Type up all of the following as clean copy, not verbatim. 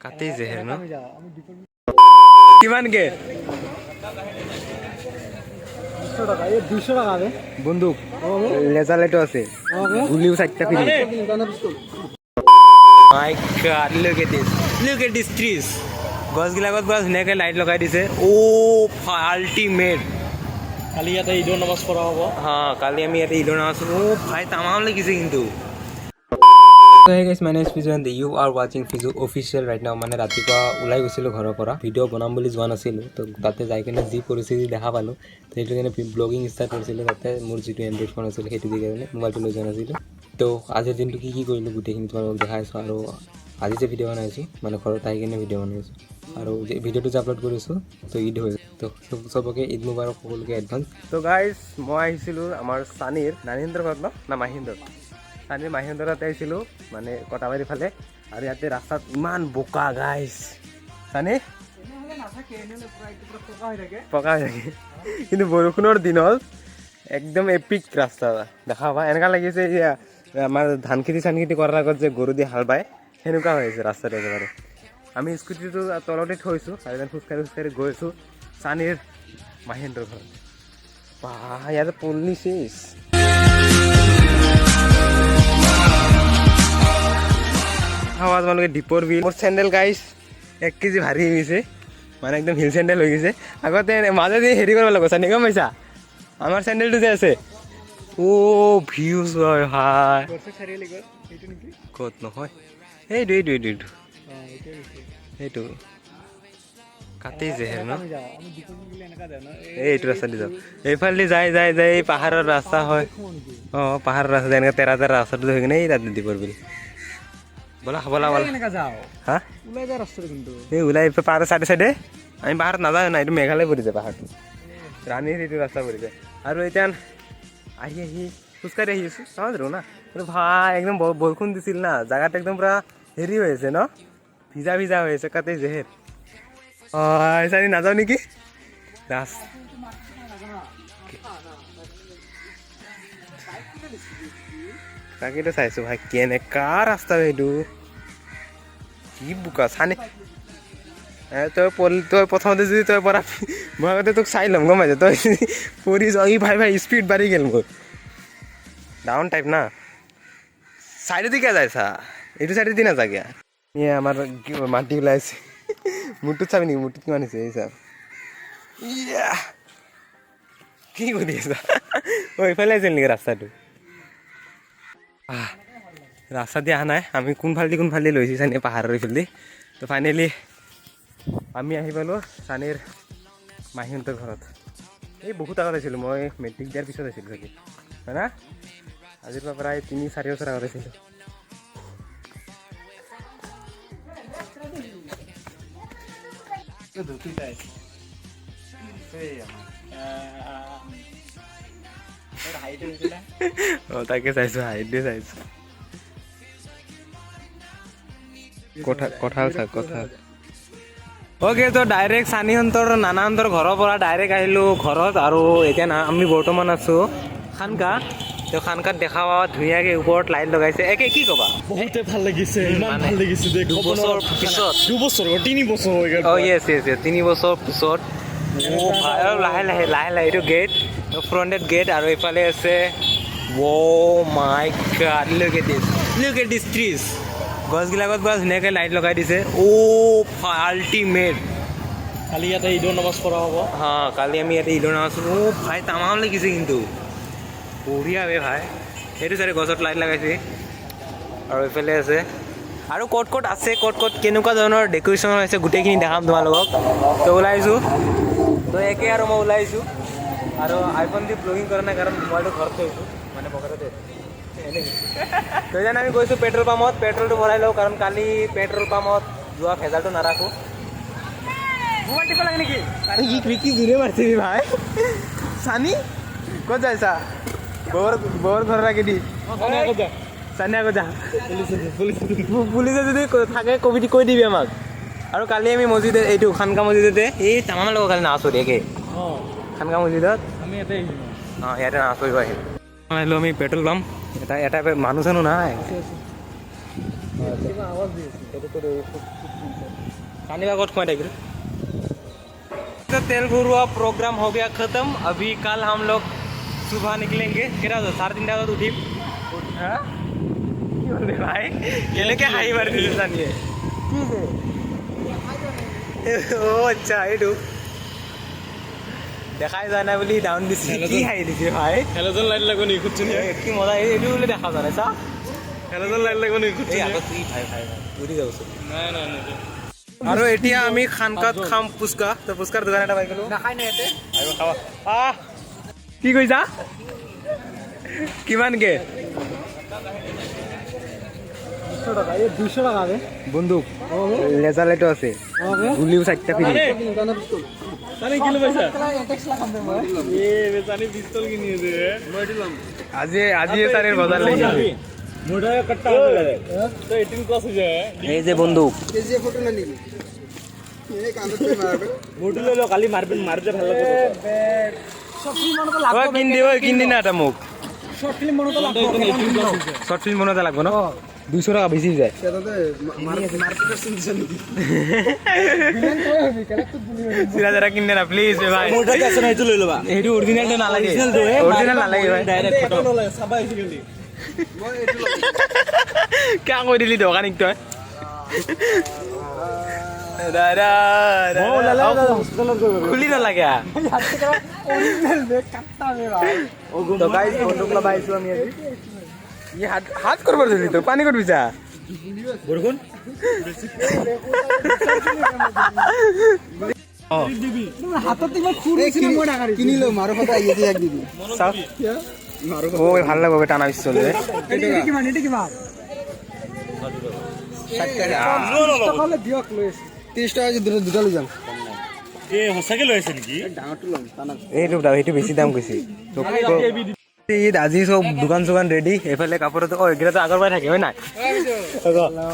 কাতেই জেহেৰ ন। কিমানকে? 200 টকা, এই 200 টকা বে। বন্দুক, লেজাৰ লাইটো আছে, গুলিও চাৰিটা free. My God, look at this. Look at this trees. গছবিলাকত পুৰা ধুনীয়াকৈ লাইট লগাই দিছে। অ' আল্টিমেট। কালি ইয়াতে ঈদৰ নামাজ পঢ়া হ'ব। হা, কালি আমি ইয়াতে ঈদৰ নামাজ। অ' ভাই, তামাম লাগিছে কিন্তু। So hey guys, my name is Fizu and you are watching Fizu Official right now. মানে ৰাতিপুৱা ওলাই গৈছিলোঁ ঘৰৰ পৰা, ভিডিঅ' বনাম বুলি যোৱা নাছিলোঁ। তো তাতে যাই কিনে যি পৰিস্থিতি দেখা পালোঁ, তো সেইটো কাৰণে ব্লগিং ষ্টাৰ্ট কৰিছিলোঁ। তাতে মোৰ যিটো এণ্ড্ৰইড ফোন আছিল, সেইটো দি কাৰণে মোবাইলটো লৈ যোৱা নাছিলোঁ। তো আজিৰ দিনটো কি কি কৰিলোঁ, গোটেইখিনি তোমালোকক দেখাইছোঁ। আৰু আজি যে ভিডিঅ' বনাইছোঁ, মানে ঘৰত আহি কিনে ভিডিঅ' বনাইছোঁ আৰু যে ভিডিঅ'টো যে আপলোড কৰিছোঁ, তো ঈদ হৈ তো চবকে ঈদ মুবাৰক, সকলোকে এডভান্স। তো গাইজ, মই আহিছিলোঁ আমাৰ চানীৰ নানীহঁতৰ ঘৰত ন, না মাহীহঁতৰ, চানীৰ মাহীহঁতৰ তাতে আহিছিলোঁ, মানে কটাবাৰীৰ ফালে। আৰু ইয়াতে ৰাস্তাত ইমান বোকা গাইজ। চানী, পকা হৈ থাকে, কিন্তু বৰষুণৰ দিনত একদম এপিক ৰাস্তা দেখা পা। এনেকুৱা লাগিছে যে আমাৰ ধান খেতি চান খেতি কৰাৰ আগত যে গৰু দি হাল বায়, সেনেকুৱা হৈ আছে ৰাস্তাটো একেবাৰে। আমি স্কুটিটো তলতে থৈছোঁ আৰু ইমান খোজকাঢ়ি খোজকাঢ়ি গৈ আছোঁ চানীৰ মাহীহঁতৰ ঘৰত। বা, ইয়াতে পল্লী চেচ হাৱা। তোমালোকে দীপৰ বিল। মোৰ চেণ্ডেল গাইছ 1 কেজি ভাৰী হৈ গৈছে, মানে একদম হিল চেণ্ডেল হৈ গৈছে। আগতে মাজেদি হেৰি কৰিব লাগিব চানি, গম পাইছা? আমাৰ চেণ্ডেলটো যে আছে। অ' ভিউজ হয় ভাই। চাৰিআলি গছ সেইটো নেকি? ক'ত? নহয়, এইটো এইটো এইটো এইটো। অঁ, এইটোৱে গৈছে। সেইটো কাতেই জেহেৰ ন। আমি যাওঁ, আমি দীপৰ বিল এনেকা যাওঁ ন? এই এইটো ৰাস্তা দি যাওঁ, এইফালেদি যাই যাই যাই এই পাহাৰৰ ৰাস্তা হয়। অঁ, পাহাৰৰ ৰাস্তা এনেকৈ তেৰা তেৰা ৰাস্তাটো হৈ কিনে এই তাতে দীপৰ বিল। ব'লা ব'লা ব'লা। এনেকা যাওঁ। হা। ওলাই যায় ৰাস্তাটো কিন্তু। এই ওলাই পাহাৰৰ চাইডে চাইডে। আমি পাহাৰত নাযাওঁ না, এইটো মেঘালয় পৰিছে পাহাৰটো, ৰাণীৰ এইটো ৰাস্তা পৰিছে। আৰু এতিয়া আহি আহি খোজকাঢ়ি আহি আছোঁ, চাওঁ ধৰো না। কিন্তু ভাই, একদম বৰষুণ দিছিল না, জাগাটো একদম পুৰা হেৰি হৈ আছে ন, ভিজা ভিজা হৈ আছে। কাতে জেহেৰ। অঁ, চাৰি নাযাওঁ নেকি ৰাস। তাকেতো চাইছোঁ ভাই, কেনেকা ৰাস্তা এইটো, কি বোকা। চানি, তই পৰি, তই প্ৰথমতে যদি তই পৰা, মই আগতে তোক চাই ল'ম, গম পাইছ? তই পৰি যাওঁ। ই ভাই ভাই, স্পীড বাঢ়ি গ'ল মোৰ। ডাউন টাইপ না, চাইডেদি কিয় যাইছা? এইটো চাইডেদি নাযা কিয়া? এই আমাৰ কি মাটি ওলাইছে। মূৰটোত চাবি নেকি? মূৰটোত কিমান হৈছে এই চাব। ইয়া, কি কৰি আছা? অ', এইফালে আছিল নেকি ৰাস্তাটো? আহ, ৰাস্তা দি অহা নাই আমি। কোনফালেদি কোনফালেদি লৈছোঁ চানি, পাহাৰৰ এইফালেদি। তো ফাইনেলি আমি আহি পালোঁ চানীৰ মাহীহঁতৰ ঘৰত। এই বহুত আগত আহিছিলোঁ মই, মেট্ৰিক দিয়াৰ পিছত আহিছিলোঁ চাগে, হয় না? আজিৰ পৰা প্ৰায় 3-4 বছৰ আগত আহিছিলোঁ। অঁ, তাকে চাইছোঁ, হাইটে চাইছোঁ। কঁঠাল চা, কঁঠাল। অ'কে, তো ডাইৰেক্ট চানীহঁতৰ নানাহঁতৰ ঘৰৰ পৰা ডাইৰেক্ট আহিলোঁ ঘৰত। আৰু এতিয়া না আমি বৰ্তমান আছোঁ খানকা। তো খানকাত দেখা পাবা, ধুনীয়াকৈ ওপৰত লাইট লগাইছে। একে কি ক'বা? বহুতে ভাল লাগিছে, ইমান মানে ভাল লাগিছে যে ক'ব 2 বছৰ নোৱাৰা ভাষা নাই। পিছত। 2 বছৰ, 3 বছৰ হৈ গ'ল। অঁ, য়েছ, 3 বছৰ পিছত। অ' ভাই, অলপ লাহে লাহে লাহে লাহে। এইটো গেট, ফ্ৰণ্টেড গেট আৰু এইফালে আছে। Oh my God, look at this, look at this trees. গছবিলাকত পুৰা ধুনীয়াকৈ লাইট লগাই দিছে। অ' আল্টিমেট। কালি ইয়াতে ঈদৰ নামাজ পঢ়া হ'ব। হা, কালি আমি ইয়াতে ঈদৰ নামাজ। অ' ভাই, তামাম লাগিছে কিন্তু, বঢ়িয়া বে ভাই। সেইটো চাইডে গছত লাইট লগাইছে আৰু এইফালে আছে। আৰু ক'ত ক'ত আছে, ক'ত ক'ত কেনেকুৱা ধৰণৰ ডেক'ৰেশ্যন হৈছে, গোটেইখিনি দেখাম তোমালোকক। তো ওলাইছোঁ, তো একে আৰু মই ওলাইছোঁ। আৰু আইফোন দি ব্লগিং কৰা নাই, কাৰণ মোবাইলটো ঘৰত থৈছোঁ, মানে পকেটতে এনেকৈ। তো এতিয়া আমি গৈছোঁ পেট্ৰল পাম্পত, পেট্ৰলটো ভৰাই লওঁ, কাৰণ কালি পেট্ৰল পাম্পত যোৱা ভেজালটো নাৰাখোঁ। মোবাইল টিপিব লাগে নেকি? কি কি জোৰে মাৰছিবি ভাই। চানি, ক'ত যাইছা? বৰ বৰ ঘৰৰ আগেদি। চানি, আগত যা। পুলিচে যদি থাকে কবি, কৈ দিবি আমাক। আৰু কালি আমি মছজিদত, এইটো খানকা মছজিদতে এই তামাম লগত কালি নাচ একে খানকা মছজিদত। আমি ইয়াতে আহিছোঁ। অঁ, ইয়াতে নাচ কৰিব আহিম। আহিলোঁ আমি পেট্ৰল পাম্প এটা। এটা মানুহ চানুহ নাই। কিবা আৱাজ দি আছে। চানিবা ক'ত সোমাই থাকিল। तो तेल भरुआ प्रोग्राम हो गया खत्म। अभी कल हम लोग सुबह निकलेंगे। কেইটা বজাত? 3:30 বজাত উঠিম। হা, কি হ'ল ৰে ভাই? কেনেকে হাঁহি মাৰি দিছে চানিয়ে? কি যে, অ' আচ্ছা, এইটো দেখাই যোৱা নাই বুলি ডাউন দিছে। কি হাঁহি দিছে ভাই! হেলোজেন লাইট লাগব নেকি খুবচোন? এ, কি মজা! এইটো বোলে দেখা যোৱা নাই, চা। হেলোজেন লাইট লাগব নেকি খুবচোন? এই আগত কি ভাই, ভাই, ভাই, উঠি যাবচোন। নাই নাই নাই। আৰু এতিয়া আমি খানকাত খাম ফুচকা। তো ফুচকাৰ দোকান এটা পাই গ'লো। নাখায় নাই ইয়াতে। আহিব খাবা। আহ, কি কৈছা? কিমানকে? 200 টকা। এই 200 টকা বে। বন্দুক, লেজাৰ লাইটো আছে, গুলিও চাৰিটা ফ্ৰী। চানি কি পাইছা? এ বেচানি পিস্তল কিনি আছে। আজি আজি চাৰিৰ বজাৰ লাগিছে। মোটা কাট্টা আছে তো, 18 প্লাস হৈ যায়। এই যে বন্দুক। মোৰটো লৈ ল, কালি মাৰবেন মাৰিলে ভাল লাগিব। ঐ, কিন দি, ঐ, কিন দি না এটা মোক। শর্ট ফিল্ম বানাতে লাগবো। শৰ্ট ফিল্ম বনাওঁতে লাগব ন? 200 টকা বেছি হৈ যায়। ভিলেন তই হবি, কেলেক গুলি হবি। চিৰা জৰা কিন দে না, প্লিজ ভাই। মোৰ তাত আছে না, সেইটো লৈ ল'বা। সেইটো অৰিজিনেলটো নালাগে, অৰিজিনেল নালাগে ভাই। ডাইৰেক্ট ফটো চাবা আহিছে খালি। কিয় কৈ দিলি দোকানীক তই? দাদা, খুলি নালাগে। অরিজিনাল বে, কাট্টা বে ভাই। তো গাইজ, বন্দুক ল'ব আহিছোঁ আমি আজি। ই হাত হাত কৰিব ধৰিলি তই, পানী ক'ত পিছা? বৰষুণ। হাতত ইমান খুৰ হৈছিল, মই নাকাৰিছো। কিনিলো মাৰো কথা ইয়েতে এক দিবি। চাওক, ঐ, ভাল লাগব টানা পিস্তল ৰে। এটা কিমান? এটা কিমান? 30 টকা হ'লে দিয়ক, লৈ আছো। 30 টকা দুটা দুটা লৈ যাম। এ, সঁচাকে লৈ আছে নেকি? ডাঙৰটো ল'ম টানা। এইটো দাম, সেইটো বেছি দাম কৈছে। ঈদ আজি চব দোকান চোকান ৰেডি। এইফালে কাপোৰতো, অ, এইকেইটাতো আগৰ পৰাই থাকে, হয় নাই?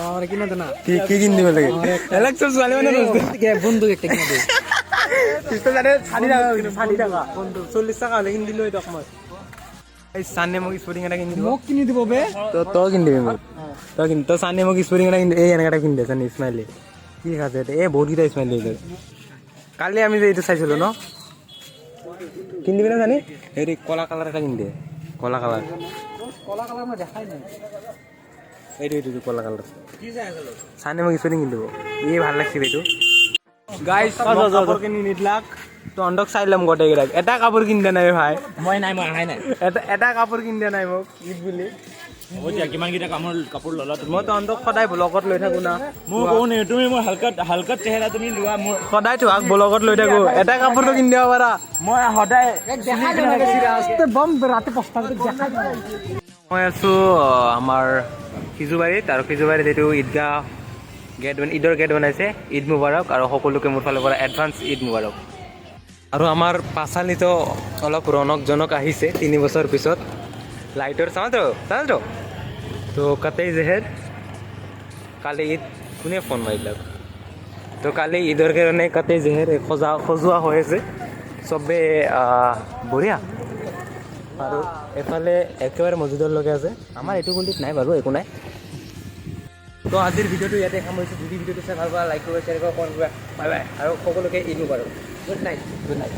আমার কিনা দে না। কি কি কিন দিব লাগে? এলাক চব ছোৱালী মানুহ বস্তু। বন্দুক একটা কিনা দে। পিস্তল তাতে 60 টকা, 60 টকা, 40 টকা হ'লে কিনি দিলো তোক মই। এই চানে মোক স্পৰ্টিং এটা কিনি দিব। মোক কিনি দিব বে। তই তই কিনি দিবি মোক, তই কিনি, তই চানে মোক স্পৰ্টিং এটা কিনি, এই এনেকা এটা কিনি দে চানি। স্মাইলি কি আছে? এই বহুতকেইটা স্মাইলি লৈ। কালি আমি যে এইটো চাইছিলো ন, কিনি দিবি না জানি? হেৰি কলা কালাৰ এটা কিনি দে, কলা কালাৰ। কলা কালাৰ মই দেখাই নাই। এইটো এইটো এইটো কলা কালাৰ। চানে মোক স্পৰ্টিং কিনি দিব। এই ভাল লাগছিল এইটো। গাইজ, কাপোৰ কিনি নিদিলাক। তহঁতক চাই ল'ম গোটেইকেইটাক। এটা কাপোৰ কিনি দিয়া নাই ভাই। মই নাই, মই অহাই নাই। এটা এটা কাপোৰ কিনি দিয়া নাই মোক ঈদ বুলি। হ'ব দিয়া, কিমানকেইটা কামৰ কাপোৰ ল'লা তুমি? মই তহঁতক সদায় ব্লগত লৈ থাকো না। মোৰ কওঁ নে, তুমি মোৰ হালকা হালকা চেহেৰা তুমি লোৱা মোৰ। সদায় তোমাক ব্লগত লৈ থাকো, এটা কাপোৰটো কিনি দিব পাৰা। মই সদায় দেখাই দে না, বম ৰাতি 5টা বজাত দেখাই দে। মই আছো আমাৰ সিজুবাৰীত আৰু সিজুবাৰীত এইটো ঈদগাহ গেট, ঈদৰ গেট বনাইছে। ঈদ মুবাৰক আৰু সকলোকে মোৰ ফালৰ পৰা এডভান্স ঈদ মুবাৰক। আৰু আমাৰ পাঁচালিতো অলপ ৰনক জনক আহিছে 3 বছৰ পিছত লাইটৰ। চাওঁ তো, চাওঁ তো, তো কাতেই জেহেৰ কালি ঈদ। কোনে ফোন মাৰিলাক? তো কালি ঈদৰ কাৰণে কাতেই জেহেৰ সজোৱা হৈ আছে চবে, বঢ়িয়া। আৰু এফালে একেবাৰে মছজিদৰ লগে আছে। আমাৰ এইটো গলিত নাই বাৰু, একো নাই। তো আজিৰ ভিডিঅ'টো ইয়াতে সামৰিছোঁ। যদি ভিডিঅ'টো চাই ভাল পোৱা, লাইক কৰিবা, শ্বেয়াৰ কৰিবা, কমেণ্ট কৰিবা। বাই বাই আৰু সকলোকে Eid মুবাৰক। Good night, good night.